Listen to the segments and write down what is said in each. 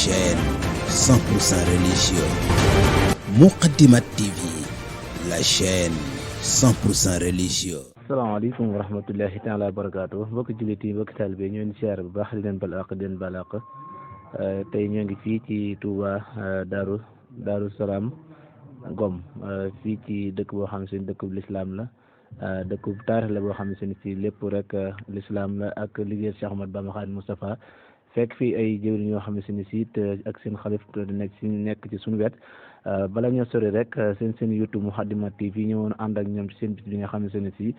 chaîne 100% religieux. Moukhaddamatoul TV, la chaîne 100% religieux. asalaamaaleykum wa rahmatullahi taala wa barakaatu mbokki jullit yi mbokki taalibe ñoo ngi siyaare bu baax di leen balaq di leen balaq tey ñoo ngi fii ci Touba Darou Salam Ngom fii ci dëkk boo xam ne dëkkub lislaam la dëkkub taarix la boo xam ne fii lépp rek lislaam la ak liggéey Cheikh Ahmadou Bamba Khadimou Moustapha fekk fii ay jëwriñ yoo xam ne si ak seen xalif nekk ci suñu wet bala ñoo sori rek seen YouTube Moukhaddamatoul TV ñëwoon ànd ak ñoom ci seen bis bi nga xam ne si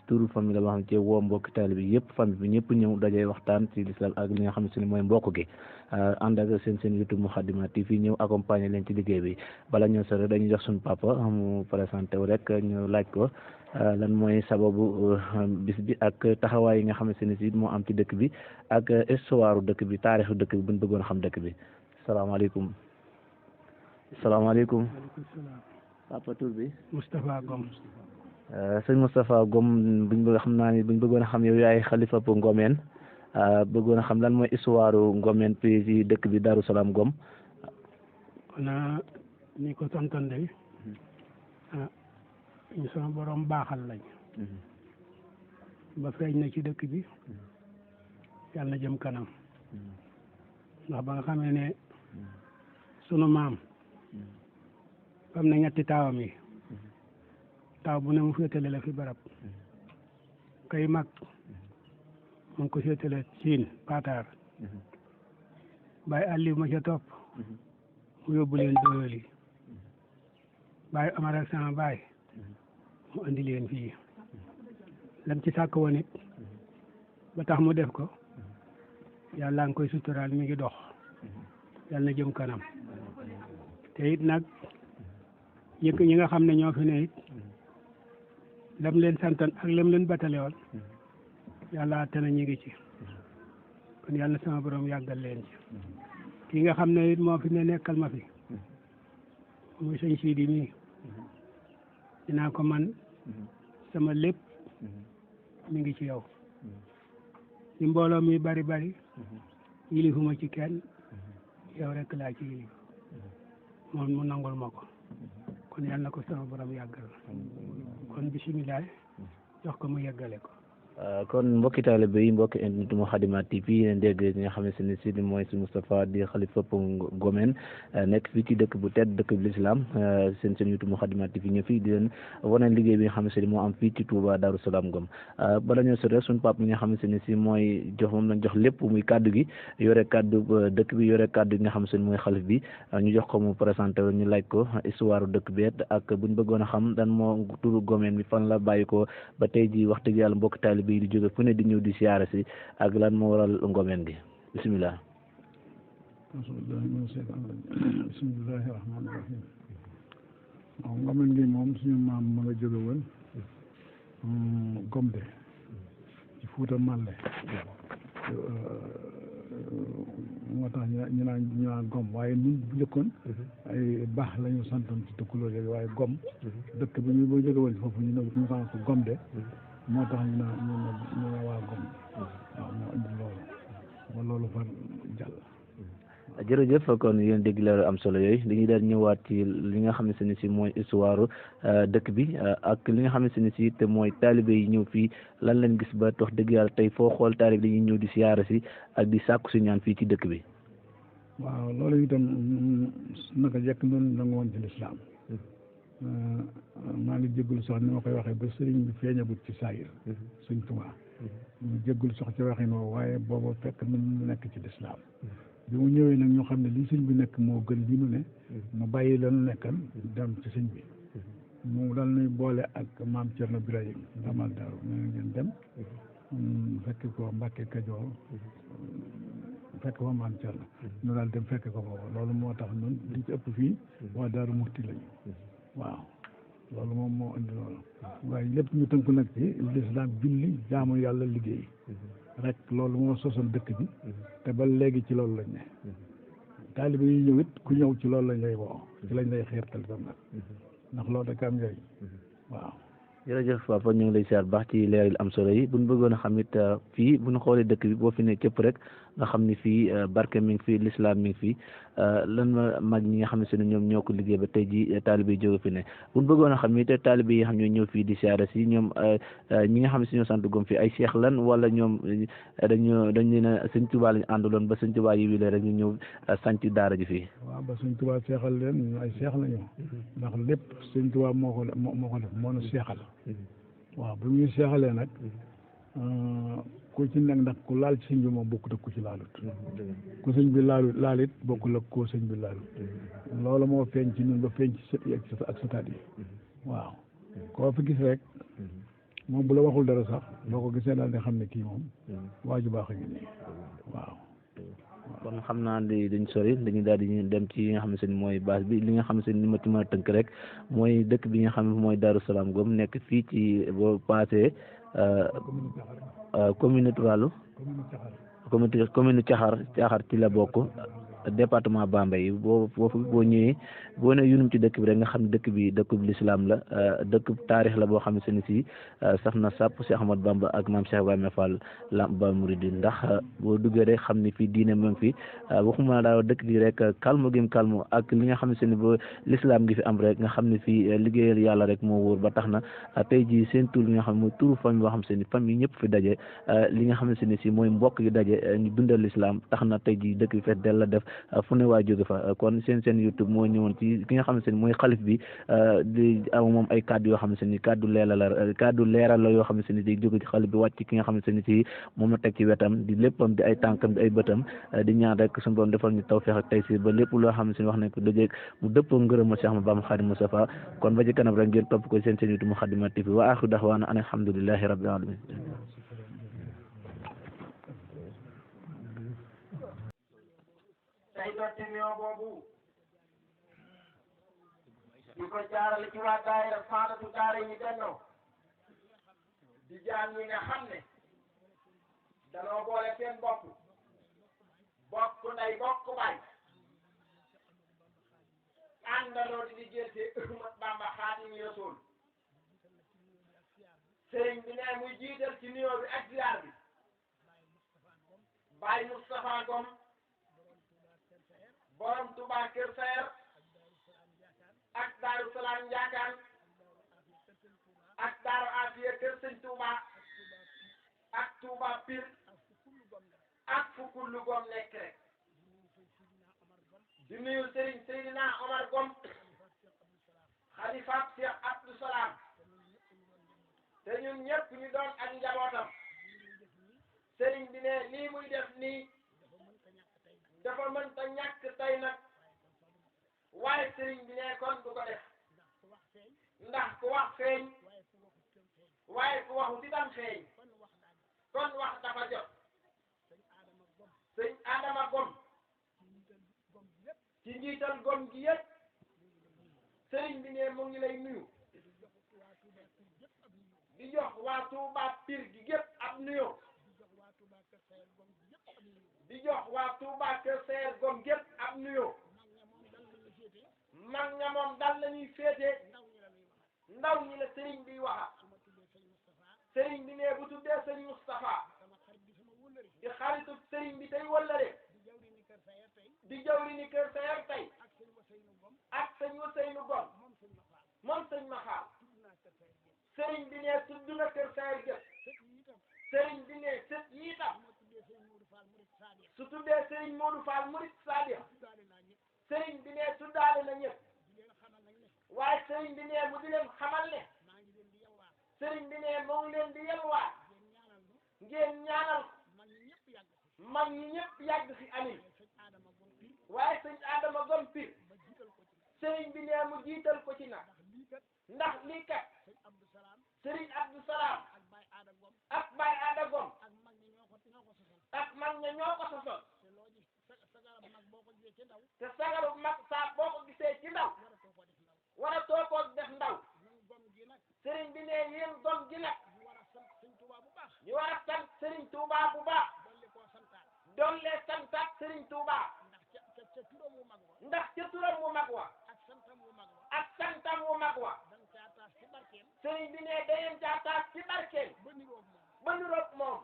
turu famille la boo xam ne ci woo mbokki taalibe bi yëpp famille bi ñëpp ñëw dajee waxtaan ci lislaam ak li nga xam ne mooy mbokk gi ànd ak seen YouTube Moukhaddamatoul TV ñëw accompagner leen ci liggéey bi bala ñoo sori dañuy jox suñu papa mu présenté wu rek ñu laaj ko lan mooy sababu bis bi ak taxawaay yi nga xam ne si moo am ci dëkk bi ak histoire dëkk bi taarixu dëkk bi bu ñu bëggoon xam dëkk bi salaamaaleykum. salaamaaleykum papa tur bi Moustapha Ngom. sëñ Moustapha Ngom buñ bëgg xam naa ni buñ bëggoon a xam yow yaay xalifa bu Ngomeen bëggoon a xam lan mooy histoire Ngomeen fii ci dëkk bi Darou Salam Ngom. kon ni ko tonton de ñu sama borom baaxal lañ ba feeñ na ci dëkk bi yàlla na jëm kanam ndax ba nga xamee ne sunu maam am na ñetti taawam yi taaw bu ne mu féetale la fi barab kay mag mu ngi ko féetale siin Pataar bàyyi àlli ma ca topp mu yóbbu leen doyoli bàyyi Amar ak sama bàyyi mu andi leen fii lam ci sàkk woon it ba tax mu def ko yàlla ngi koy suturaal mi ngi dox yàlla na jëm kanam te it nag yëkk ñi nga xam ne ñoo fi ne it lam leen santan ak lam leen batale woon yàlla te na ñu ngi ci kon yàlla sama borom yàggal leen ci kii nga xam ne it moo fi ne nekkal ma fi muy sëñ Sidi mii dinaa ko man sama lépp mi ngi ci yow ci mbooloo mi bari bari yilifuma ci kenn yow rek laa ci yilif moom mu nangul ma ko kon yàlla na ko sama borom yàggal kon bisimilah jox ko mu yeggale ko. kon mbokki taalibe yi mbokki internet Moukhaddamatoul TV yéen dégg nga xam ne si mooy si Moustapha di xalifa Ngomeen nekk fii ci dëkk bu tedd dëkk bu lislaam seen YouTube Moukhaddamatoul TV ñëw fii di leen wane liggéey bi nga xam ne moo am fii ci Touba Darou Salam Ngom bala ñoo sori rek suñu pap mi nga xam ne si mooy jox moom lañ jox lépp muy kaddu gi yore kaddu dëkk bi yore kaddu gi nga xam ne mooy xalif bi ñu jox ko mu présenté ñu laaj ko histoire dëkk bi ak buñ bëggoon a xam dan moo turu Ngomeen bi fan la bàyyi ko ba tey ji wax dëgg yàlla mbokki taalibe bi di jóge fu ne di ñëw di siyaare si ak lan moo waral Ngomeen gi bisimilah. bismillahi rahmaani rahim waaw Ngomeen gi moom suñu maam ma nga jóge woon Gomde ci Fuuta Malle moo tax ñu naan Gom waaye ñun bu njëkkoon ay baax la ñu santoon ci Tukulóor yi waaye Gom dëkk bi ñu boo jóge woon foofu ñu sant ko Gomde moo tax ñu ne waa Gom waaw moo indi loolu ba loolu far jàll. jërëjëf kon yéen dégg la am solo yooyu dañuy daal ñëwaat ci li nga xam ne si mooy histoire dëkk bi ak li nga xam ne si te mooy taalibe yi ñëw fii lan lañ gis ba wax dëgg yàlla tey foo xool taalibe dañuy ñëw di siyaara si ak di sàkku si ñaan fii ci dëkk bi. waaw loolu itam naka jekk noonu la nga woon ci lislaam maa ngi jégalu sax ni ma koy waxee ba sëriñ bi feeñagut ci saayir Sëriñ Tuubaa ñu jégalu sax ci waxin woowu waaye booba fekk na mu nekk ci lislaam bi mu ñëwee nag ñu xam ne li sëñ bi nekk moo gën li mu ne mu bàyyi la nu nekkan dem ci sëñ bi mu dal nuy boole ak maam Cerno Birahim Ndamal Daaru ne ngeen dem fekk ko Mbàkke Kajoor fekk ko maam Cerno ñu daal dem fekk ko boobu loolu moo tax ñun li ci ëpp fii waa Daaru Muxti lañu waaw loolu moom moo indi loolu waaye lépp ñu tënku nag ci lislaam julli jaamu yàlla liggéey rek loolu moo sosal dëkk bi te ba léegi ci loolu lañ ne taalibe yi ñëw it ku ñëw ci loolu lañ lay woo ci lañ lay xiirtal tam nag ndax loolu rek am njëriñ waaw jërëjëf papa ñu ngi lay siyaar baax ci leeral am solo yi bu ñu bëggoon a xam it fii bu ñu xoolee dëkk bi boo fi ne cëpp rek nga xam ni fii barke mi ngi fi l'islam mi ngi fi lan ma mag ñi nga xam ne ñoom ñoo ko liggéey ba tey ji taalibe yi jóge fi ne buñ bëggoon a xam ni te taalibe yi xam ñoo ñëw fii di siyaare si ñoom ñi nga xam ne ñoo sant gom fii ay seex lan wala ñoom dañ leen a sëñ Tuubaa lañ ànduloon ba sëñ Tuubaa yi wile rek ñu ñëw sanc daara ji fii. waaw ba sëñ Tuubaa seexal leen ñu ay seex lañu ndax lépp sëñ Tuubaa moo ko def moo nu seexal waaw bu ñu seexalee nag ku ci nekk ndax ku laal ci sëñ bi moom bokkut ak ku ci laalut ku sëñ bi laalit bokkul ak koo sëñ bi laalut loolu moo feeñ ci ñun ba feeñ ci sët yi ak sëtaat yi waaw koo fi gis rek moom bu la waxul dara sax boo ko gisee daal di xam ne kii moom waaju baax a ngi nii waaw kon xam naa dañ sori dañu daal di dem ci li nga xam ne mooy base bi li nga xam ne ni ma ci mën a tënk rek mooy dëkk bi nga xam ne mooy Darou Salam Ngom nekk fii ci boo passé commune rurale commune Caxar ci la bokk département Bambey boo ñëwee boo ne yunum ci dëkk bi rek nga xam ne dëkk bi dëkkub l'islam la dëkkub taarix la boo xam ne si sax na sàpp Cheikh Ahmad Bamba ak maam Cheikh Ibrahima Fall Lamp Ba Mouridine ndax boo duggee rek xam ni fii diine mu ngi fi waxuma daal dëkk bi rek kalmu gim kalmu ak li nga xam ne ba l'islam gi fi am rek nga xam ne fii liggéeyal yàlla rek moo wóor ba tax na tey jii seen tur li nga xam ne mooy turu famille boo xam se ni famille ñëpp fi daje li nga xam ne si mooy mbokk yi daje ñu dundal l'islam tax na tey jii dëkk bi fees del la def fu ne waa jóge fa kon seen YouTube moo ñëwoon ci ki nga xam ne mooy xalif bi di am moom ay kàddu yoo xam ne kàddu leeral la yoo xam ne day jóge ci xalif bi wàcc ki nga xam ne si moom la teg ci wetam di léppam di ay tànkam di ay bëtam di ñaan rek suñu borom defal ñu tawfeex ak taysiir ba lépp loo xam ne wax nañ ko dajeeg mu dëppoo ngërëma Cheikh Ahmadou Bamba Khadimu Mustafa kon ba ci kanam rek ngeen topp ko seen YouTube Moukhaddamatoul TV wa aaxiru da'waana an alhamdulillahi rabbil alamin tey dotti nuyoo boobu ñu ko jaarale ci waa daayira Saadatu daara ñi bennoo di jaam ñi nga xam ne danoo boole seen bopp bokk nday bokk baay àndandoo di liggéeyal Ahmadu Bamba Xaadimu Rasuul sëriñ bi ne muy jiital ci nuyoo bi ak ziar bi Baay Moustapha Ngom borom Touba Kër Sayer ak Darou Salam Ndiakane ak Darou Afia Kër Sëñ Touba ak Touba Pire ak fu kullu gom nekk rek di nuyu Serigne Seydina Omar Ngom xalifa Cheikh Abdou Salam te ñun ñëpp ñu doon ak njabootam Serigne bi ne lii muy def nii dafa mënta ñàkk tey nag waaye sëriñ bi ne kon du ko def ndax ku wax feeñ waaye ku waxu itam feeñ kon wax dafa jot sëñ Adama Ngom ci njiital gom gi yëpp sëriñ bi ne mu ngi lay nuyu di jox waa Touba Pire gi gépp ab nuyoo di jox waa Touba Kër Sayer Ngom gépp ab nuyoo mag ña moom dal la ñuy féete ndaw ñi la sëriñ bi waxa sëriñ bi ne bu tuddee sëriñ Moustapha di xaritu sëriñ bi tey wëllëre di jawri ni Kër Sayer tey ak sëñ Ousseynou Ngom moom sëñ Maxaar sëriñ bi ne tudd na Kër Sayer gépp sëriñ bi ne sët yi tam su tuddee sëriñ Modou Fall Murid Sadiq sëriñ bi ne tuddaale na ñëpp waaye sëriñ bi ne mu di leen xamal ne sëriñ bi ne moo ngi leen di yelwaat ngeen ñaanal mag ñi ñëpp yàgg fi amin waaye sëñ Adama Ngom Pire sëriñ bi ne mu jiital ko ci nag ndax lii kat sëriñ Abdou Salam ak Baye Ada Ngom ak mag ña ñoo ko sosoon te sagaru mag saa boo ko gisee ci ndaw war a too koo def ndaw sëriñ bi ne yéen gom gi nag ñu war a sant sëriñ Touba bu baax dolle santaat sëriñ Touba ndax ca turam mu mag wa ak santam mu mag wa sëriñ bi ne dangeen caa taas ci barkeel ba niroog moom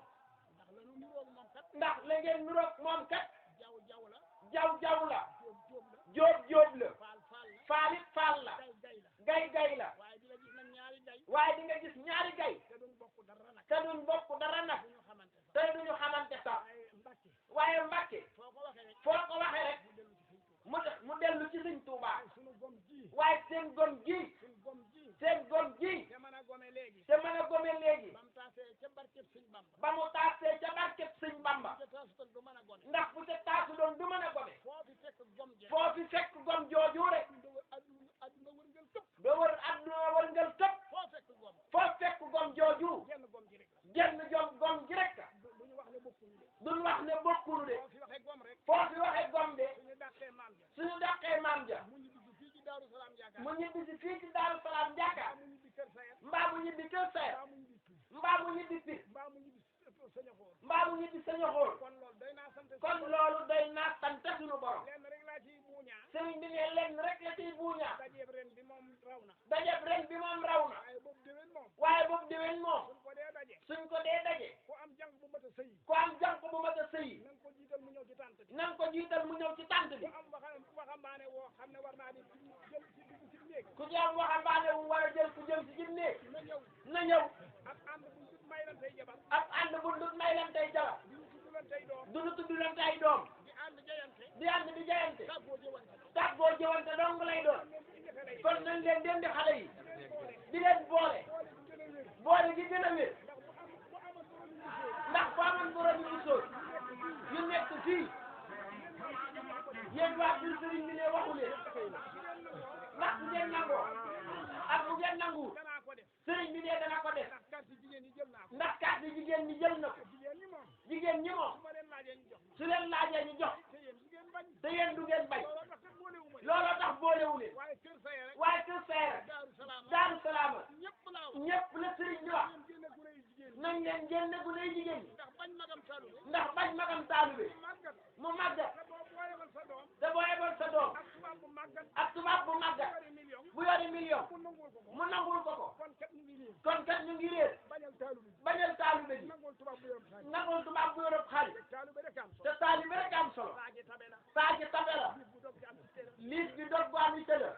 ndax la ngeen nuroog moom kat jaw jaw la jaw la jóob jóob la jóob la faal la faalit faal la gay gay la gay la waaye di nga gis nag ñaari gay waaye di nga gis ñaari gay te duñ bokk dara nag te duñ bokk dara nag duñu xamante sax te duñu xamante sax waaye Mbàkke waaye Mbàkke foo ko waxee rek foo ko waxee rek mu dellu ci Sëñ Tuubaa mu dellu ci Sëñ Tuubaa waaye sunu gom ji waaye seen gom gi sunu gom ji seen gom gi te mën a gome léegi te mën a gome léegi bam taasee ca barkeb Sëñ Bamba ba mu taasee ca barkeb Sëñ Bamba te taasutal du mën a gome ndax bu ca taasu doon du mën a gome foo fi fekk gom je foo fi fekk gom jooju rek adduna wërngal këpp ba wër adduna wërngal këpp foo fekk gom foo fekk gom jooju genn gom ji rek la genn gom ji rek duñu wax ne bokkuñu de duñ wax ne bokkunu de foo fi waxee gom rek foo fi waxee gom de suñu dàqee maam ja suñu dàqee maam ja mu ñibbi fii ci Daaru Salaam yaakaar mu ñibbi si fii ci Daaru Salaam Njaakaar mu ñibbi Kër Sayar mbaa mu ñibbi Kër Sayar mbaa mu ñibbi Pire mbaa mu ñibbi Pire mbaa mu ñibbi Sañaxoor mbaa mu ñibbi Sañaxoor kon loolu doy naa sant kon loolu doy naa sant suñu borom lenn rek laa ciy buuñaa sëriñ bi ne lenn rek la ciy buuñaa dajeeb ren bi moom raw na dajeb ren bi moom raw na waaye boobu déwén moom waaye boobu déwén moom suñ ko dee daje suñ ko dee daje ku am jàng bu mat a sëyi ku am jànq bu mat a sëyi na nga ko jiital mu ñëw ci tànt bi na nga ko jiital mu ñëw ci tànt bi ku am waxambaane woo xam ne war naa di jël ci dugg ci néeg ku ci am waxambaane wu war a jël ku jëm si jim néeg na ñëw na ñëw ak ànd bu ñu may lan tey jabar ak ànd bu dut may leen tey jabar di ñu tudd lan tey doom duñu tudd leen tey doom di ànd jayante di ànd di jayante tàggoo jëwante tax boo jëwante dong lay doon leen ci defe lay kon nañ leen den di xale yi boole di leen boole boole boole bu gën a wér gi gën a wér ndax bu amoon borom ñu gisee ndax boo amoon borom yu gisoon yu nekk fii yéen waa fii sëriñ bi ne waxu leen ndax bu ngeen nangoo ak bu ngeen nanguwul danaa ko def sëriñ bi ne dana ko def ndax carte jigéen yi jël naa ko ndax carte jigéen ñi jël na ko jigéen ñi moom jigéen ñi moom su ma leen laajee ñu jox su leen laajee ñu jox te yéen jigéen bañ te yéen du ngeen bañ looloo tax kat boolewuma leen looloo tax boolewu leen waaye Kër Sayar rek waaye Kër Sayar Daaru Salaam Daaru Salaama ñëpp laa wax ñëpp la sëriñ bi wax ngeen génne gune yu jigéen ñi nañ leen génne gu lay jigéen ñi ndax bañ magam talube ndax bañ magam taalube màggat mu màggat te boo yebal sa doom te boo yebal sa doom ak tubaab bu màggat ak tubaab bu màggat yore million bu yore million ku nangul ko ko mu nangul ko ko kon kat ñu ngi nii kon kat ñu ngi réer bañal talube bañal taalube ji nangul tubaab bu yor xaalis nangul tubaab bu yorob xaalis talube rek am te solo taalibe rek am solo saaje tabe la saaji tabe la nit bu dog ci am ci téere liit bi dog bu am ite la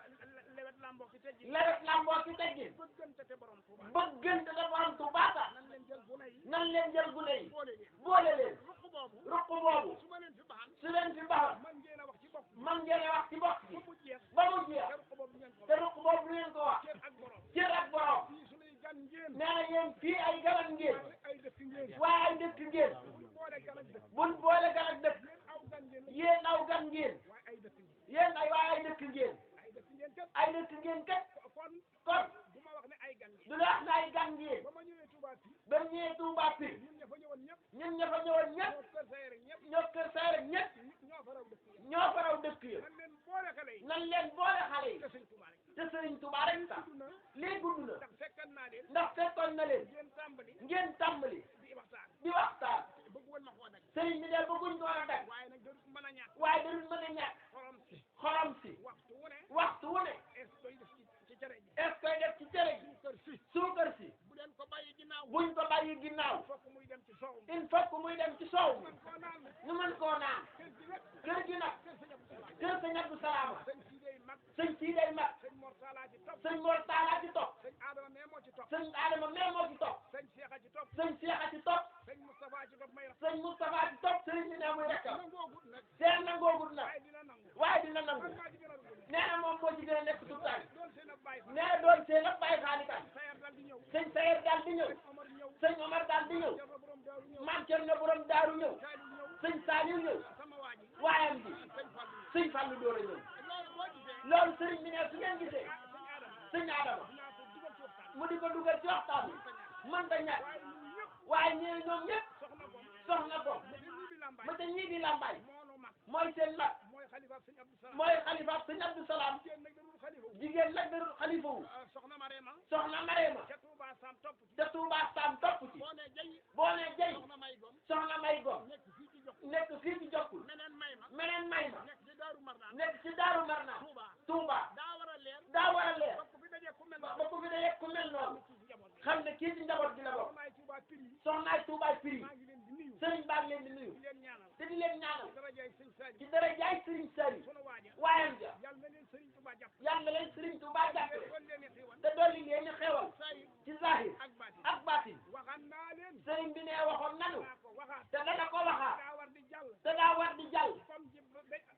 lewet lamboo ki teggi lewet lamboo ki teggin bëggante te borom Tuuba bëggante da borom Tuubaa tax nan leen jël gune yi nan leen jël gune yi boole leen boole leen ruq boobu ruq boobu su ma leen fi baxan su leen fi baax man ngeen a wax ci bopp man ngeen a wax ci bopp bi ba mu jeex ba mu jeex te ruq boobu ngeen ko te ruq boobu ngeen ko wax cër ak borom cër ak borom fii suñuy gan ngeen nee na yéen fii ay galan ngeen ay dëkk ngeen waaye ay dëkk ngeen buñ boole gan ak dëkk buñ boole gan ak dëkk yéen aw gan ngeen yéen aw gan ngeen waaye ay dëkk ngeen yéen ay waaye ay dëkk ngeen ay dëkk ngeen kat ay dëkk ngeen kat kon kon du ma wax ne ay gan ngeen du la wax ne ay gan ngeen ba ma ñëwee Touba fii ba mu ñëwee Touba Pire ñun ña fa ñëwoon ñëpp ñun ña fa ñëwoon ñëpp ñoo Kër Sayar rek ñëpp ñoo Kër Sayar ñëpp ñoo fa raw dëkk yi ñoo fa raw dëkk ya nan leen boole xale yi nan leen boole xale yi te sëñ Touba rek te Sëriñ Touba rek tax tudd na lii gudd na ndax fekkan naa leen ndax fekkoon na leen ngeen tàmbali ngeen tàmbali di waxtaan di waxtaan bëgg woon ma koo dag sëriñ bi de bëgguñ ko war a dag waaye nag da mën a ñàkk waaye da dul mën a ñàkk xorom si xorom si waxtu wu ne waxtu wu ne est koy def ci cere ji est-ce que def ci cere gi suukar si suukar si bu leen ko bàyyi ginnaaw buñ ko bàyyi ginnaaw fokk muy dem ci soow mi il faut que muy dem ci soow mi man koo naan ñu mën koo naan kër gi nag kër gi nag kër sa ñëpp salaam kër sa ñabdu salaama sëñ si day mag sëñ sii day mag sëñ Mor Talla ci topp sëñ Mor Talla ci topp sëñ Adama mee moo ci topp sëñ Adama mee moo ci topp sëñ Cheikh a ci topp sëñ Cheikh a ci topp sëñ Moustapha ci topp may raf sëñ Moustapha ci topp sëriñ bi ne muy rekkam nangoogut nag seen nangoogut nag waaye dina nangu waaye dina nangu man maa ci gën a rugg nee na moom moo ci gën a nekk tuttaay doon seen ab bàyyi fa nee na doon seen ab bàyyi xaali kan Sayar dal di ñëw sëñ Sayer daal di ñëw Omar ñëw sëñ Omar daal di ñëw Cerno borom daaru ñëw maam Cerno borom daaru ñëw Saliou ñëw sëñ Saliou ñëw sama waa ji waayam bi sëñ Fallu sëñ Fallu door a ñëw loolu boo gisee loolu sëriñ bi ne su ngeen gisee sëñ Adama sëñ Adama dinaa ko dugal ci waxtaan mu di ko dugal ci waxtaan bi mën ta ñàkk waaye ñun ñëpp waaye ñii ñoom ñëpp soxna ko soxna ko te ñii di lambaay ma te ñii di làmbaay moonu mag mooy seen mag mooy xalifa sëñ Abdou Salam mooy xalifa sëñ Abdou Salaam jigéen nag dadul xalifa jigéen nag darul xalifa wu soxna Marema soxna Marema ca Touba Sam topp ci te Touba Sam topp ci boo ne jay boo ne jey soxna may gom soxna may gom nekk fii ci jox nekk fii ci jokkul meneen may ma meneen may ma nekk ci Daaru Marnaan nekk ci Daaru Marnaan Touba Touba daa war a leer daa war a leer bokk fi dajee ku mel ba noonu ko fi dee ku mel noonu ci njaboot bi xam ne kii ci njaboot gi la bokk soxnaay Touba Piri soxnaay Touba Piri maa ngi leen di nuyu sëriñ baa ngi leen di nuyu di leen ñaanal te di leen ñaanal darajaay sëñ Saliou ci dara jaay sëriñ Saliou sunu waaja waayam ja yàlla na leen sëriñ Tuubaa jàpp yàlla na leen sëriñ Tuubaa jàppale kon leen xéewal te dolli leen ñu xewal Saliou ci zahir ak baatin ak baatin waxaan naa leen sëriñ bi ne waxoon nanu naa ko waxaat te dana ko waxaat daa war di jàll te daa war di jàll comme ci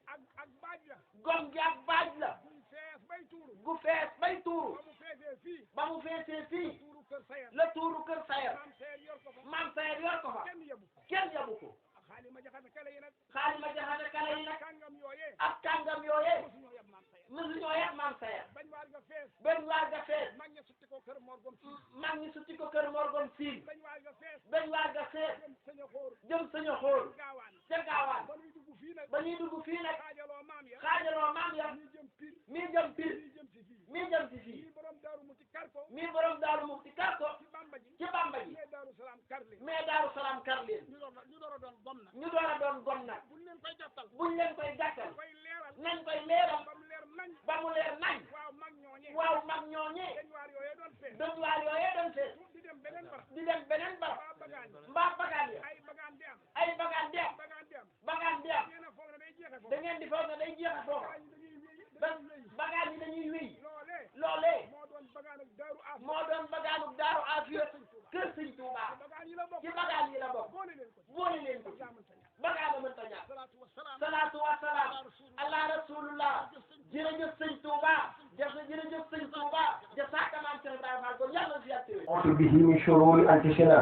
ak baaj la gom gi ak baaj la buñ fees bay tuuru gu fees bay tuuru ba mu feesee fii ba mu feesee fii tuuru kër sayar la tuuru kër Sayar maam sayar yor ko fa maam Sayar yor ko fa kenn yebu ko kenn yabu ko xaali ma jaxate kale yi nag xaali ma jaxate kale yi nag kàngam yooyee ak kàngam yooyee mosuñoo yeb maam sayar mësuñoo yàq maam Sayar bañ waar nga fees bañ waar ga fees mag ña sutti ko kër morgom si mag ñi sutti ko kër Morgon Siin bañ waar nga fees bañ waar ga fees jëm sañ a xóor jëm sañu xool gaawaan ca gaawaan ba nuy dugg fii nag ba ñuy dugg fii nag xaajaloo maam ya xaajaloo maam ya ñii jëm pir mii jëm pir ñii jëm si fii mii jëm si fii ñii borom daaru mu ci kar ko mii borom daaru mufti kar ko ci bamba ji ci Bamba ji mais daaru salaam kar leen mais daaru salaam kar leen ñu door a doon gom nag ñu door a doon gon nag buñ leen koy jàttal buñ leen koy gàttal koy leeral nañ koy leeral ba mu leer nañ ba mu leer nañ waaw mag ñooñee waaw mag ñooñee dañ waar yooyee doon fees doon waar yooyee doon fees di dem beneen barab di dem beneen barab waa bagaan mbaa bagaan ya ay bagaan di am ay bagaan di am bagaan di am bagaan di am ngeen a foog ne day jeexe da foofu ngeen di foog ne day jeexe foofa ba bagaan yi dañuy wéy loolee loolee moo doon bagaan ak daaru af moo doon bagaanub daaru afiya kër sëñ Tuubaa bagaan yi la bokk ci bagaan yi la bokk boole leen ko boole leen ko jaamante ña bagaana mënta ñàkk salaatu wa salaam salaatu wa salaam allah rasulullah jërëjëf sëñ Tuubaa jërëjëf sëñ Tuubaa jasaaka maam Cheikh Ibrahima Fall kon yàlla fi yàgg أعوذ به من شرور أنفسنا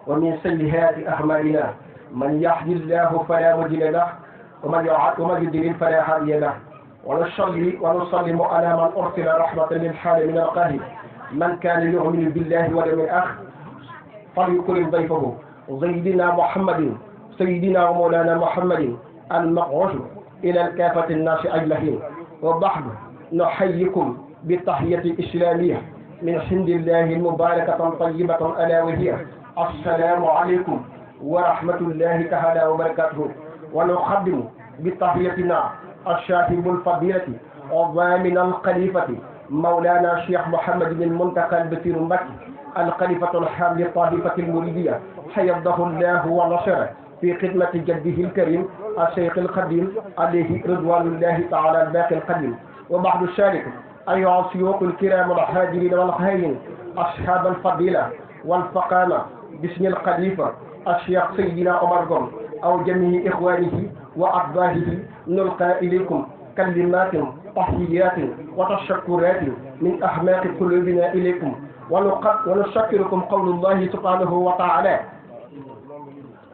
ومن سيئات أعمالنا من يهد الله فلا مضل له ومن يضلل فلا هادي له ونصلي ونسلم على من أرسل رحمة للعالمين القاهر من كان يؤمن بالله واليوم الآخر فليكرم ضيفه سيدنا محمد سيدنا ومولانا محمد المبعوث إلى الكافة الناس أجمعين وبعد نحييكم بالتحية الإسلامية من عند الله المباركة طيبة ألا وهي السلام عليكم ورحمة الله تعالى وبركاته ونقدم بتحيتنا الشاهد الفضيلة وضامن الخليفة مولانا الشيخ محمد بن منتقى البصير مكي الخليفة الحام للطائفة المريدية حيضه الله ونصره في خدمة جده الكريم الشيخ القديم عليه رضوان الله تعالى الباقي القديم وبعد الشارك أيها الشيوخ الكرام الحاضرين والخيرين أصحاب الفضيلة والفقامة باسم الخليفة الشيخ سيدنا عمر قم أو جميع إخوانه وأتباعه نلقى إليكم كلمات تحيات وتشكرات من أحماق قلوبنا إليكم ونشكركم قول الله سبحانه وتعالى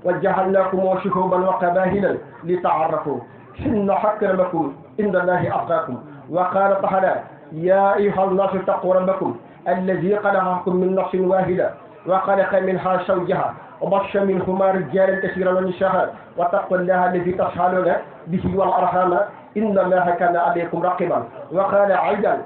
وجعلناكم شعوبا وقبائل لتعرفوا إن أكرمكم عند الله أتقاكم وقال تعالى يا أيها الناس اتقوا ربكم الذي خلقكم من نفس واحدة وخلق منها زوجها وبث منهما رجالا كثيرا ونساء واتقوا الله الذي تسألون به والأرحام إن الله كان عليكم رقيبا وقال أيضا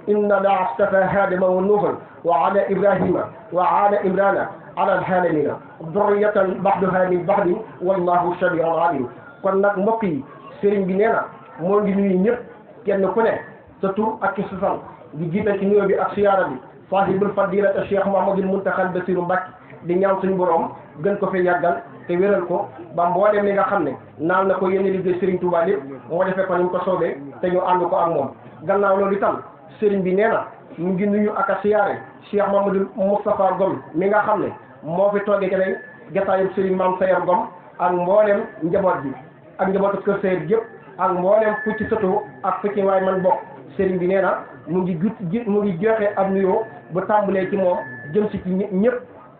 إن الله اصطفى آدم ونوحا وعلى إبراهيم وعلى عمران على العالمين ذرية بعضها من بعض والله سميع عليم kon nag mbokk yi sëriñ bi nee na moo ngi nuyu ñëpp kenn ku ne sa tur ak sa sant di jiital ci nuyoo bi ak siyaara bi saahibul fadilata Cheikh Mouhamadoul Mountakha Bassirou Mbacké di ñaan suñu borom gën ko fi yàggal te wéral ko ba mboolem li nga xam ne naan na ko yéen liggéey Serigne Touba lépp moo defee ko ni mu ko soobee te ñu ànd ko ak moom gannaaw loolu itam sëriñ bi nee na mu ngi nuyu ak a siyaare Cheikh Mamadou Moustapha Ngom mi nga xam ne moo fi toogee ci lay jataayub Serigne Mame Sayer Ngom ak mboolem njaboot bi ak njabootu kër Sayer yëpp ak mboolem fu ci sëtu ak fu ci waay man bokk sëriñ bi nee na mu ngi joxe ab nuyoo bu tàmbalee ci moom jëm si ci ñëpp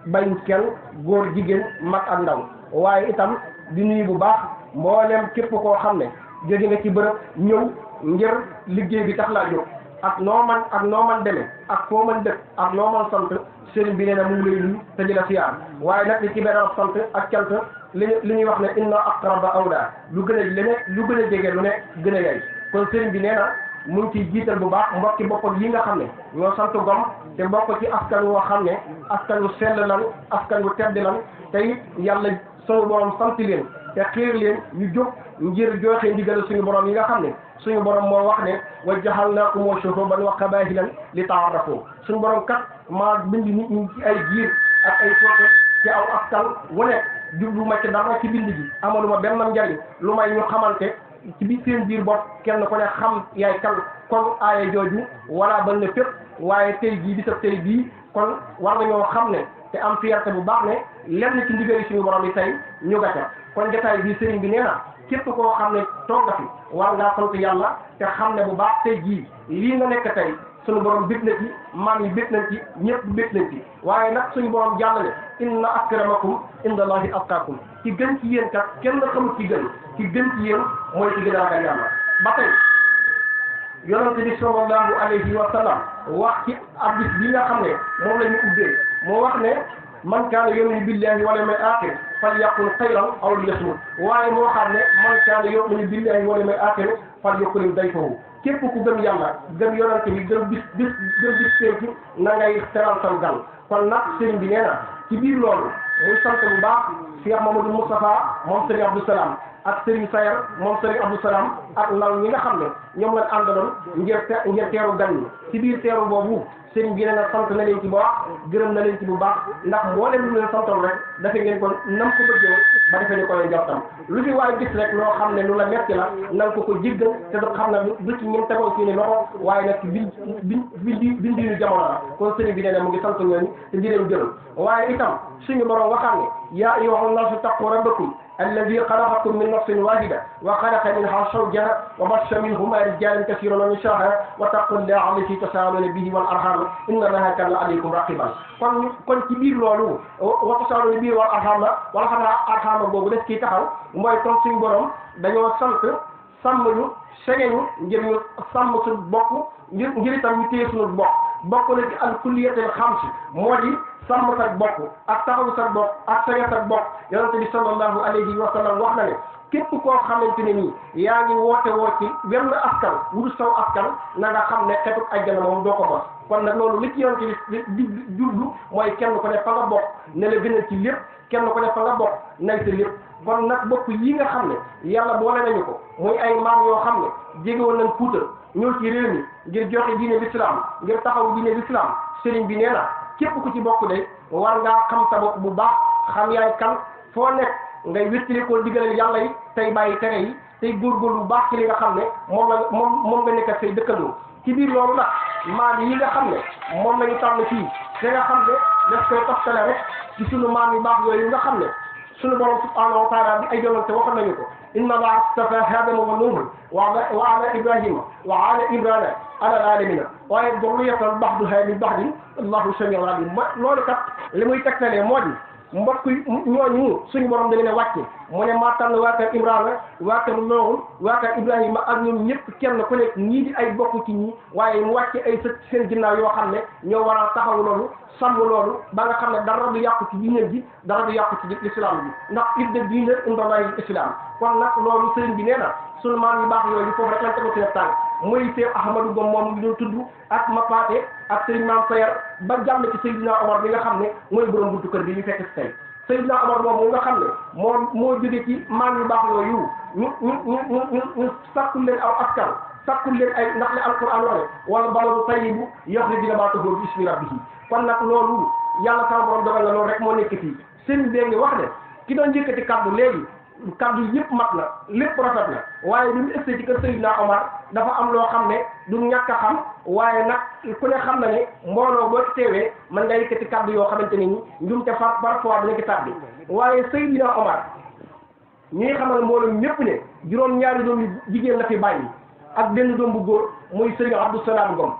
bañ kenn góor jigéen mag ak ndaw waaye itam di nuyu bu baax mboolem képp koo xam ne jóge nga ci bërëb ñëw ngir liggéey bi tax laa jóg ak noo man demee ak foo man dëkk ak noo man sant sëriñ bi nee na mu ngi lay nuyu te di la siyaar waaye nag di ci benn sant ak cant li ñuy wax ne inna aqraba awla lu gën a jege lu ne gën a yay kon sëriñ bi nee na mu ngi ciy jiital bu baax mbokki boppam yi nga xam ne ñoo sant Ngom te mbokk ci askan woo xam ne askan wu sell lan askan wu tedd lan te it yàlla suñu borom sant leen te xiir leen ñu jóg ngir joxe ndigal suñu borom yi nga xam ne suñu borom moo wax ne wa ja'alnaakum shu'uuban wa qabaa'ilan li ta'aarafu suñu borom kat maa bind nit ñi ci ay giir ak ay soote ci aw askan wu ne jubluma ci dara ci bind gi amaluma benn njariñ lu may ñu xamante ci biir seen biir bopp kenn ku ne xam yaay kan kon aaya jooju wala bal ne fépp waaye tey jii bisab tey bii kon war nañoo xam ne te am fierté bu baax ne lenn ci ndigali suñu borom yi tey ñu gàcce kon jotaay bii sëriñ bi nee na képp koo xam ne toog nga fi war ngaa sant yàlla te xam ne bu baax tey jii lii nga nekk tey suñu borom bég na ci maam yi bég nañ ci ñëpp bég nañ ci waaye nag suñu borom jàllale inna akramakum indallahi atqakum ci gën ci yéen kat kenn xamul ci gën ci yéen mooy ci gën a ragal yàlla ba tey yonente bi sallallahu alayhi wa sallam wax ci hadis bi nga xam ne moom la ñu ubbee moo wax ne man kaana yu'minu billahi wal yawmil aaxir falyaqul xayran aw liyasmut waaye moo xam ne man kaana yu'minu billahi wal yawmil aaxir falyukrim dayfahu képp ku gëm yàlla gëm yonente bi gëm bis pénc na ngay teral sa gan kon nag sëriñ bi nee na ci biir loolu muy sant bu baax Cheikh Mamadou Moustapha moom Serigne Abdou Salam ak Serigne Sayer moom Serigne Abdou Salam ak ndaw ñi nga xam ne ñoom lañ àndaloon ngir teeru gan ñi ci biir teeru boobu sëriñ bi nee na sant na leen ci bu baax gërëm na leen ci bu baax ndax mboolem lu leen santoon rek dafa ngeen ko nam ko bëggee ba defee ni ko leen jottam lu fi waaye gis rek loo xam ne lu la metti la na nga ko jéggal te du xam ne du ci ñun tegoo ci ni loxo waaye nag bindiinu jamono la kon sëriñ bi nee na mu ngi sant ñooñu te di leen gërëm waaye itam suñu borom waxam ne yaa ayyuhan naasu taqu rabbakum الذي خلقكم من نفس واحدة وخلق منها زوجها وبث منهما رجالا كثيرا ونساء واتقوا الله الذي تساءلون به والأرحام إن الله كان عليكم رقيبا kon ci biir loolu wa tasaaluuna bihi wal arham boobu def kii taxaw mooy kon suñu borom dañoo sant sàmm ñu sege ñu ngir ñu sàmm suñu bopp ngir itam ñu téye suñu bokk na ci al kulliyatul xams moo di sàmm sa bopp ak taxaw sa bopp ak sege sa bopp yonente bi sallallahu alayhi wa sallam wax na ne képp koo xamante ne nii yaa ngi woote woo ci wenn askan wudu saw askan na nga xam ne xetu ajjana moom doo ko bos kon nag loolu li ci yonente bi di jublu mooy kenn ko ne fa nga bokk ne la gënal ci lépp kenn ko ne fa nga bokk nay sa lépp kon nag bokk yi nga xam ne yàlla boole nañu ko muy ay maam yoo xam ne jégewoon nañ Fuuta ñëw ci réew mi ngir joxe diine l'islam ngir taxaw diine l'islam sëriñ bi nee na képp ku ci bokk de war ngaa xam sa bopp bu baax xam yaay kan foo nekk ngay wéttali ko digalal yàlla yi tey bàyyi tere yi tey góorgóorlu bu baax ci li nga xam ne moom nga nekk ak say dëkkandoo ci biir loolu nag maam yi nga xam ne moom lañu tànn fii te nga xam ne daf koy toftale rek ci sunu maam yu baax yooyu nga xam ne sunu borom subhanahu wa taala bi ay jonante waxoon nañu ko inna allaha astafa adama wa nuuhan wa ala ibrahima wa ala imrana ala alamina waaye durriyatan ba'duha min ba'din allahu samiun alim loolu kat li muy tegtalee moo di mbokk ñooñu suñu borom da leen a wàcce mu ne maa tànn waa kër Imrana waa kër Noohun waa kër Ibrahima ak ñoom ñëpp kenn ku nekk ñii di ay bokk ci ñi waaye mu wàcce ay sët seen ginnaaw yoo xam ne ñoo war a taxaw loolu sàmm loolu ba nga xam ne dara du yàqu ci diine ji dara du yàqu ci l'islam bi ndax idda diine indallahi islam kon nag loolu sëriñ bi nee na sunu maam yu baax yooyu foofu rek lañ tegu seen tànk muy Seex Ahmadou Gom moom ñu tudd ak Mapaate ak sëriñ Maam Sayar ba jàll ci Seydina Omar bi nga xam ne mooy borom buntu kër bi ñu fekk si tey Seydina Omar moom nga xam ne moo jóge ci maam yu baax yooyu ñu sakkul leen aw askan sakkul leen ay ndax le alquran wax ne wala baladu tayyibu yaxruju nabaatuhu bi ismi rabbihi kon nag loolu yàlla sama borom dogal na loolu rek moo nekk fii sëriñ bee ngi wax ne ki doon yëkkati kaddu léegi kaddu yëpp mat na lépp rafet na waaye bi mu ëgsee ci kër Seydina Omar dafa am loo xam ne du ñàkk a xam waaye nag ku ne xam na ne mbooloo boo ci teewee man nga yëkkati kaddu yoo xamante ne ni njumte parfois dina ci tàbbi waaye Seydina Omar ñi nga xamal mbooloo ñëpp ne juróom-ñaari doom yu jigéen la fi bàyyi ak benn doom bu góor muy Serigne Abdou Salam Ngom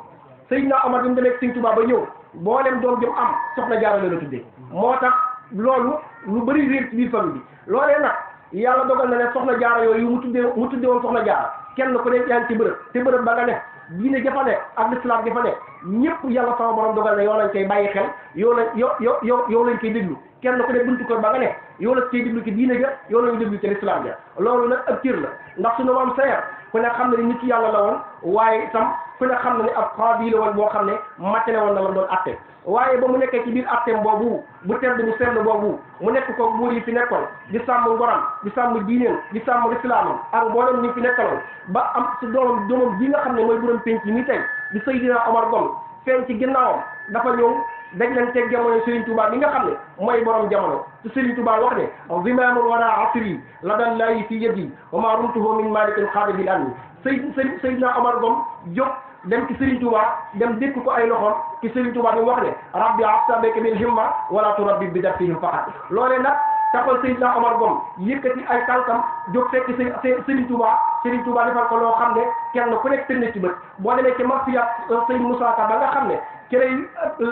Seydina Omar bi mu demee Serigne Touba ba ñëw mboolem doom jëm am soxna Jaara la tuddee moo tax loolu lu bëri réer ci biir famille bi loolee nag yàlla dogal na ne soxna Jaara yooyu mu tuddee woon soxna Jaara kenn ku nekk yaa ngi ci bërëb te bërëb ba nga ne diine jafa ne ak l'islam jafa ne ñëpp yàlla sama borom dogal na yow lañ koy bàyyi xel yow lañ koy déglu kenn ku ne buntu kër ba nga ne yow la koy déglu ci diine ga yow lañ déglu ci l'islam ja loolu nag ak cër la ndax suñu maam Sayar ku ne xam ne nit ci yàlla la woon waaye itam ku ne xam ne ab xaadi la woon boo xam ne matale woon na la doon atte waaye ba mu nekkee ci biir atteem boobu bu tedd bu sell boobu mu nekk ko buur yi fi nekkoon di sàmm ngoram di sàmm diineen di sàmm lislaamam ak mboolem ñi fi nekkaloon ba am si doomam bi nga xam ne mooy borom penc yi ni tey di Seydina Omar Ngom feeñ ci ginnaawam dafa ñëw dañ leen teg jamono Serigne Touba mi nga xam ne mooy borom jamono te Serigne Touba wax ne zimaamul wala asri la daan laayi fi yadi wa ma rumtuhu min malikin xaadibil anni Seydina Omar Ngom jóg dem ci Serigne Touba dem dékk ko ay loxoom ci Serigne Touba bi wax ne rabbi astabeka bil himma wala turabbi bi dafihim faqat loolee nag taxal Seydina Omar Ngom yëkkati ay tànkam jóg fekk Serigne Touba defal ko loo xam ne kenn ku nekk tënk na ci bët boo demee ci marsiya Serigne Moussa Ka ba nga xam ne ci lay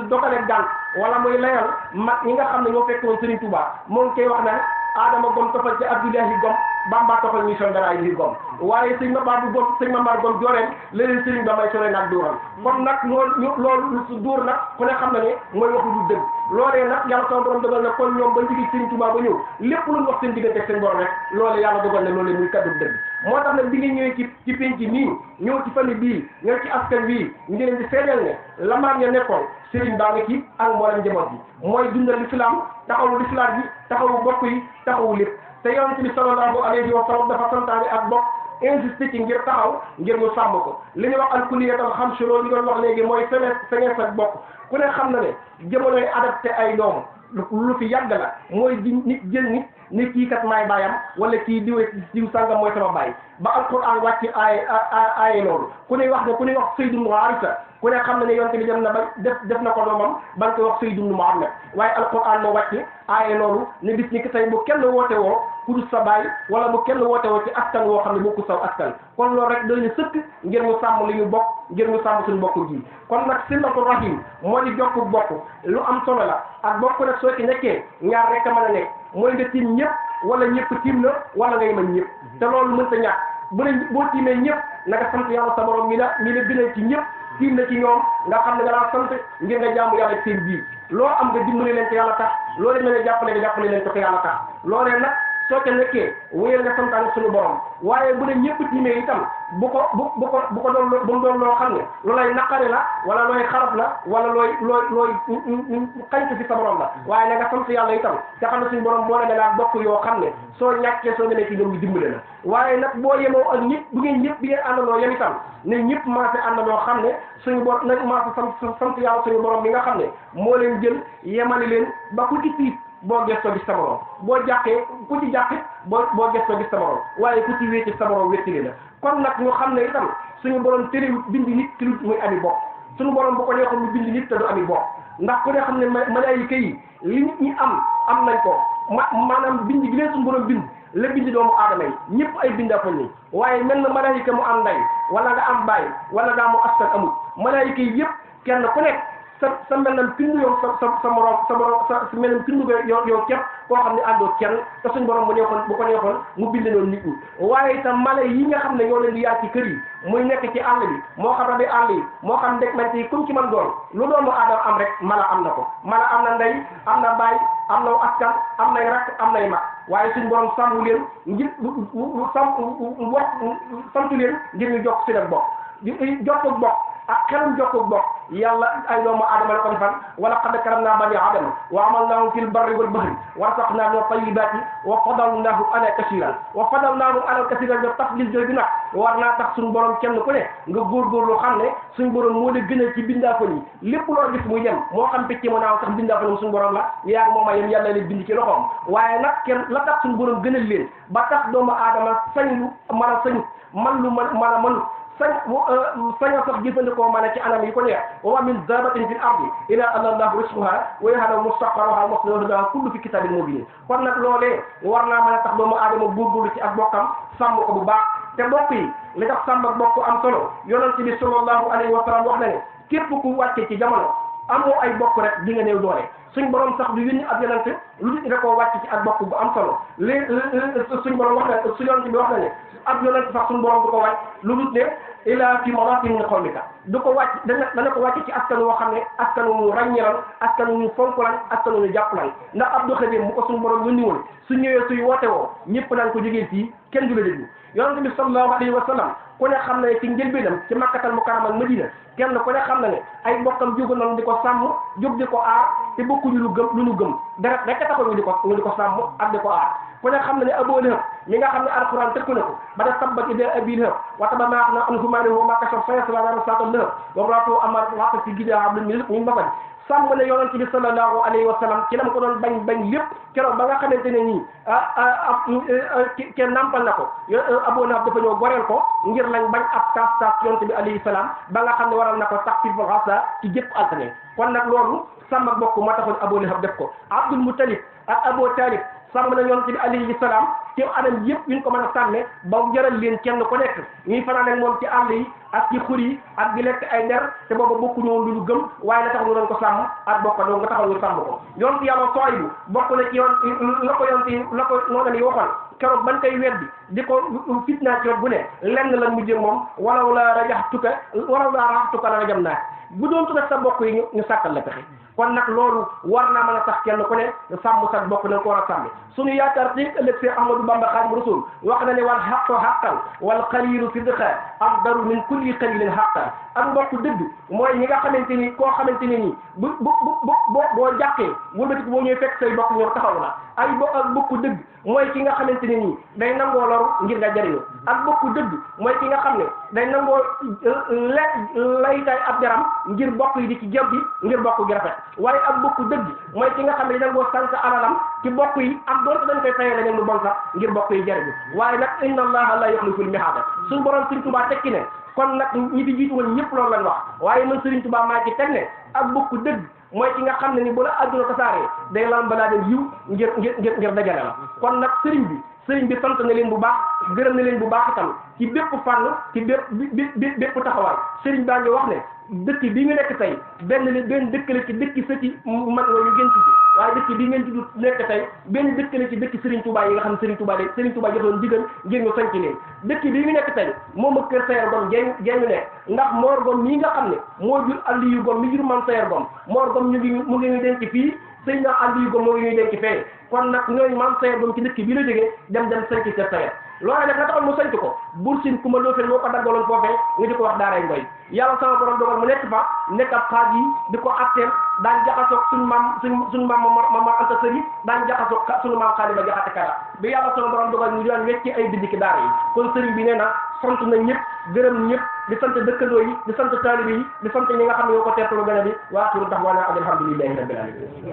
dogale daan wala muy layal mag ñi nga xam ne ñoo fekk woon Serigne Touba moo ngi koy wax ne Adama Ngom tofal ci Abdoulahi Ngom Bamba tofal mission dara yi Ngom waaye sëñ Mamar Ngom jooreen leneen Serigne ba may sore nag duural kon nag loolu su duur nag ku ne xam na ne mooy waxu du dëgg loolee nag yàlla sama borom dogal na kon ñoom ba njigi Serigne Touba ba ñëw lépp lu ñu wax seen diggante ak seen borom rek loolee yàlla dogal na loolee muy kaddu dëgg moo tax nag bi nga ñëwee ci penc nii ñëw ci famille bii ñëw ci askan bii ñu ngi leen di seedeel ne la maam ya nekkoon Serigne baa nga ci ak mboolem njaboot bi mooy dundal l'islam taxawu l'islam bi taxawu bokk yi taxawu lépp te yonent bi sallallahu alayhi wa sallam dafa santaane ak bokk insisté ci ngir taxaw ngir ñu sàmm ko li ñuy wax alkuliyatal xam si loolu ñu doon wax léegi mooy feŋees ak bokk ku ne xam na ne jamonoy adapté ay doom lu fi yàgg la mooy di nit jël nit ni kii kat maay baayam wala kii diw sàngam mooy sama baay ba alquran wàcc aaye loolu ku ne wax Sayd ibn Haarisa ku ne xam na ne yonte bi dem na ba def na ko doomam ba nga koy wax Sayd ibn Muhammad waaye alquran moo wàcc aaye loolu ne bis ni ki tey bu kenn woote woo ku dul sa baay wala bu kenn woote woo ci askan woo xam ne bokku saw askan kon loolu rek dañu sëkk ngir ñu sàmm li ñu bokk ngir ñu sàmm suñu bokk gi kon nag silatu rahim moo di jokk bokk lu am solo la ak bokk nag soo ci nekkee ñaar rek a mën a nekk mooy nga tiim ñëpp wala ñëpp tiim la wala ngay mën ñëpp te loolu mënta ñàkk boo tiimee ñëpp na nga sant yàlla sa borom mi la bindal ci ñëpp tiim na ci ñoom nga xam ne nga daan sant ngir nga jaamu yàlla seen biir loo am nga dimbali leen te yàlla tax loo leen mën a jàppale nga jàppale leen te yàlla tax loolee nag soo ca nekkee wéyal nga santaane suñu borom waaye bu ne ñëpp tiimee itam bu ko doon loo xam ne lu lay naqari la wala looy xarab la wala looy xañtu fi sa borom la waaye na nga sant yàlla itam te xam ne suñu borom moo ne laa bokk yoo xam ne soo ñàkkee soo demee ci ñoom ñu dimbale la waaye nag boo yemoo ak ñëpp bu ngeen ñëpp bi ngeen àndandoo yem itam ne ñëpp maase àndandoo xam ne suñu borom nag maase sant yàlla suñu borom mi nga xam ne moo leen jël yemale leen ba ku ci tiit boo gëstoo gis sa borom boo jàqee ku ci jàqit boo gëstoo gis sa borom waaye ku ci wéeti sa borom wéttili la kon nag ñu xam ne itam suñu borom terewut bind nit ki lu muy ami bokk suñu borom bu ko neexoon mu bind nit te du ami bokk ndax ku ne xam ne malaayika yi li nit ñi am nañ ko maanaam bind gi leen suñu borom bind la bind doomu aadama yi ñëpp ay bindaafon ni waaye mel na malaayika mu am ndey wala nga am baay wala nga mu askan amul malaayika yi yëpp kenn ku nekk sa melam pindu yow sa morom sa melam pindu yow képp koo xam ne àndoo kenn te suñ borom bu ko neexoon mu bind noonu nit ñi waaye itam mala yi nga xam ne ñoo leen di yaar ci kër yi muy nekk ci àll bi moo xam rabi àll yi moo xam ndeg mante yi comme ci man doon lu doomu aadama am rek mala am na ko mala am na ndey am na baay am na askan am nay rakk am nay mag waaye suñ borom sàmm leen ngir santu leen ngir ñu jokk si nag bokk jokk bokk ak xelam jokk bokk yàlla ay doomu aadama la ko defal wala qad karamna bani aadama wa amalnahum fil barri wal bahri wa razaqnahum min at-tayyibati wa fadalnahum ala kasiran wa fadalnahum ala kasiran nga tafdil jooy bi nag war naa tax suñu borom kenn ku ne nga góorgóorlu xam ne suñu borom moo la gënal ci bindaafon yi lépp loo gis muy dem moo xam picc mu naaw sax bindaafon suñu borom la yaa ngi moom a yem yàlla leen bind ci loxoom waaye nag kenn la tax suñu borom gënal leen ba tax doomu aadama sañ lu mën a sañut man lu mën a mënut sañ sax jëfandikoo maanaam ci anam yi ko neex wa min dabatin fil ardi illa anna allahu rizquha wa ya'lamu mustaqarraha wa mustawda'aha kullu fi kitabin mubin kon nag loolee war naa mën a tax doomu aadama góorgóorlu ci ak bokkam sàmm ko bu baax te bokk yi li tax sàmm ak bokk am solo yonent bi sallallahu alayhi wa sallam wax na ne képp ku wàcce ci jamono amoo ay bokk rek di nga néew doole suñ borom sax du yónni ab yonent lu da koo wàcc ci ak bokk bu am solo suñ borom wax na su yonent bi wax na ne ab yonent sax suñ borom du ko wàcc lu dul ne ila fi mawaatin min qawmika du ko wàcc dana ko wàcc ci askan woo xam ne askan wu ñu ràññeeral askan wu ñu fonk lan askan wu ñu jàpp lan ndax Abdou Khadir mu ko suñu borom yónni woon su ñëwee suy woote woo ñëpp naan ko jógee fii kenn du la déglu yonent bi sallallahu alayhi wa sallam ku ne xam na ne ci njëlbéenam ci Makkatal Mukarrama ak Madina kenn ku ne xam na ne ay mbokkam jógu noonu di ko sàmm jóg di ko aar te bokkuñu lu ñu gëm dara rek taxaw ñu di ko sàmm ak di ko aar ku ne xam na ne Abu Lahab mi nga xam ne alquran tëkku na ko ba def tabbat yadaa abii lahab wa tabba maa aghnaa anhu maaluhu wa maa kasaba sayaslaa naaran zaata lahab wa imra'atuhu hammaalata al-hatab fii jiidihaa hablum min masad sàmm na yonent bi sallallahu alayhi wa sallam ci la mu ko doon bañ lépp keroog ba nga xamante ne nii kenn nampal na ko Abu Lahab dafa ñëw goreel ko ngir lañ bañ ab tas yonent bi alayhi salaam ba nga xam ne waral na ko tax fil xasa ci jëpp altine kon nag loolu sàmm ak bokk moo taxoon Abu Lahab def ko Abdul Muttalib ak Abu Talib sàmm na yonent bi alayhi salaam ci anam yëpp yuñ ko mën a sàmme ba jaral leen kenn ku nekk ñuy fanaan ak moom ci àll yi ak ci xur yi ak di lekk ay nder te booba bokkuñu woon lu ñu gëm waaye la tax ñu doon ko sàmm ak bokk doon nga taxaw ñu sàmm ko yonent yàlla Suwaybu bokk na ci yoon la ko noonu ni waxoon keroog bañ koy weddi di ko fitnaa ci bu ne lenn lan mujjee moom walaw laa rajaxtuka la rajam naa bu doon tu sa bokk yi ñu sàkkal la pexe kon nag loolu war naa mën a tax kenn ku ne sàmm sa bokk na ko war a sàmmi suñu yaakaar ci ëllëg Seex Ahmadu Bamba Xaadimu Rasuul wax na ne wal xaqu xaqan wal xaliilu sidqa afdalu min kulli xaliilin xaqan ak mbokk dëgg mooy ñi nga xamante ni koo xamante ne nii boo jàqee wëlbati ko boo ñëwee fekk say bokk ñëw taxaw la ak bokku dëgg mooy ki nga xamante ne nii day nangoo loru ngir nga jariñu ak bokku dëgg mooy ki nga xam ne day nangoo laytaay ab jaram ngir bokk yi di ci jëm bi ngir bokk gi rafet waaye ak bokku dëgg mooy ki nga xam ne day nangoo sànq alalam ci bokk yi ak doonte dañ koy fayee leneen lu bon sax ngir bokk yi jariñu waaye nag inna allaha la yuxliful mihaada suñu borom Sëriñ Tuubaa tekki ne kon nag ñi fi jiitu woon ñëpp loolu lañ wax waaye man Sëriñ Tuubaa maa ci teg ne ak bokku dëgg mooy ki nga xam ne ni bu la adduna tasaaree day lam balaa dem yiw ngir dajale la kon nag sëriñ bi sant na leen bu baax gërëm na leen bu baax itam ci bépp fànn ci bépp taxawaay sëriñ baa ngi wax ne dëkk bi ñu nekk tey benn dëkk la ci dëkk sëti mag nga ñu gën ci waaye dëkk bi ngeen ci nekk tey benn dëkk la ci dëkk Sëriñ Tuubaa yi nga xam ne Sëriñ Tuubaa jotoon digal ngir ñu sañc leen dëkk bi ñu nekk tey moom ak kër Sayer Gom geeñu nekk ndax Mor Gom mii nga xam ne moo jur Aliyu Gom mi jur Mam Sayer Gom Mor Gom mu ngi ñu denc fii sëy na Aliyu Gom moo ngi ñuy denc fee kon nag ñooñu Mam Sayer Gom ci dëkk bi la jógee dem sañc kër Sayer loolu nag la taxoon mu sañc ko Buur Siin Kumba Ndoofeen moo ko daggaloon foofee nga di ko wax daaray Ngoy yàlla sama borom dogal mu nekk fa nekk ab xaaj yi di ko atteel daan jaxasoog suñu maam Mama Anta Sali daan jaxasoog suñu maam Xaaliba Jaxate Kala bi yàlla sama borom dogal ñu daan wecci ay bindi ki daara yi kon sëriñ bi nee na sant na ñëpp gërëm ñëpp di sant dëkkandoo yi di sant taalibe yi di sant ñi nga xam ne yoo ko teertalu gën a bi waa xiru tax waana alhamdulillahi rabbil alamin